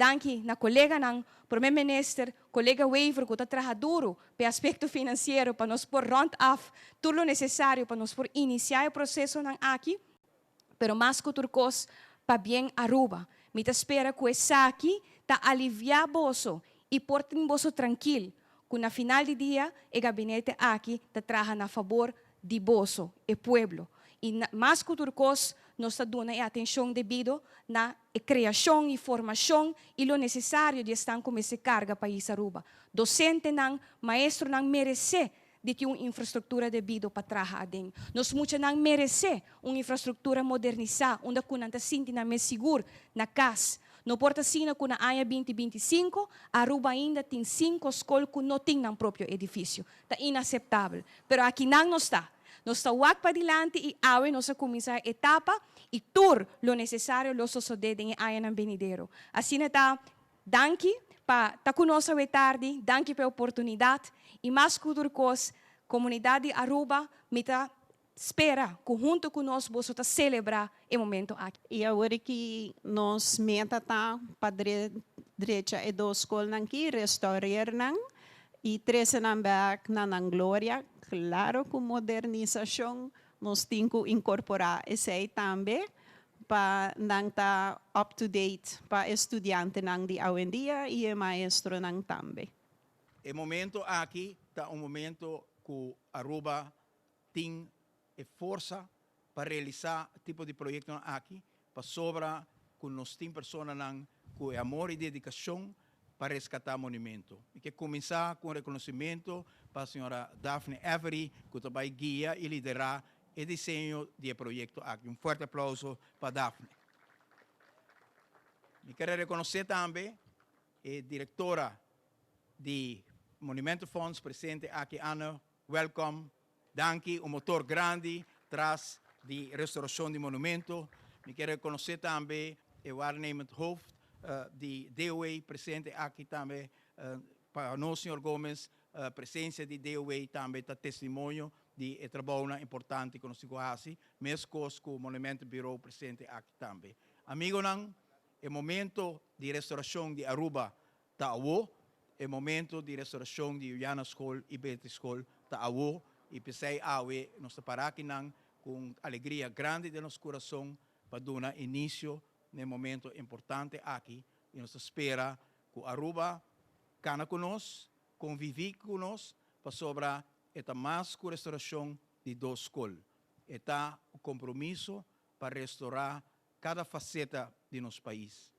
Danki na coleganan, Prome Minister, colega Wever, cu ta traha duro pa aspecto financiero, pa nos por rond af tur lo necesario pa nos por inicia e procesonan aki, pero mas cu tur cos, pabien, Aruba. Mi ta spera cu esaki ta alivia boso y por tin boso trankil, cu na final di dia e gabinete aki ta traha na fabor di boso, e pueblo. Y mas cu tur cos, nos ta duna e atencion debido na creacion y formacion y lo necesario di esnan cu mester carga pais Aruba. Docentenan, maestronan merece di tin un infrastructura debido pa traha aden. Nos muchanan merece un infrastructura modernisa, unda cu nan ta sinti nan mes sigur na cas. No por ta asina cu na aña 2025, Aruba ainda tin cinco scol cu no tin nan propio edificio. Ta inaceptabel. Pero aki nan no ta. Nos ta wak padilanti y awe nos a cuminsa etapa y tur lo necesario lo sucede den aña venidero. Asina ta, danki pa ta cu nos tardi, danki pa e oportunidad y mas cu tur cos, comunidad di Aruba, mi ta spera cu hunto cu nos boso ta celebra e momento aki. Y awor cu nos meta ta pa drecha e dos scolnan aki, restaurar nan y trece nan back na nan gloria. Claro, cu modernisacion nos tin cu incorpora esey tambe pa nan ta up to date pa studiantenan di awendia y e maestronan tambe. E momento aki ta un momento cu Aruba tin e forsa pa realisa tipo di proyecto aki, pasobra cu nos tin personanan cu amor y dedicacion pa rescata monumento. Y kier cuminsa cu reconocimento pa señora Daphne Avery, cu ta bay guia y lidera e diseño di e proyecto aki. Un fuerte aplauso pa Daphne. Mi kier reconoce tambe e directora di Monumento Fonds presente aki, Anne, welcome. Danki, un motor grandi tras di restauracion di monumento. Mi kier reconoce tambe e waarnemend hoofd di DOW presente aki tambe. Pa nos, señor Gomes, presencia di DOW tambe ta testimonio di e trabou importante cu nos ta haci, mescos cu Monumento Bureau presente aki tambe. Amigonan, e momento di restauracion di Aruba ta awo, e momento di restauracion di Juliana School y Beatrice School ta awo, y p'esey awe nos ta para akinan cu alegria grandi den nos curason pa duna inicio na e momento importante aki y nos ta spera cu Aruba cana cu nos, convivi cu nos, pasobra e ta mas cu restauracion di dos scol. E ta un compromiso pa restaura cada faceta di nos pais.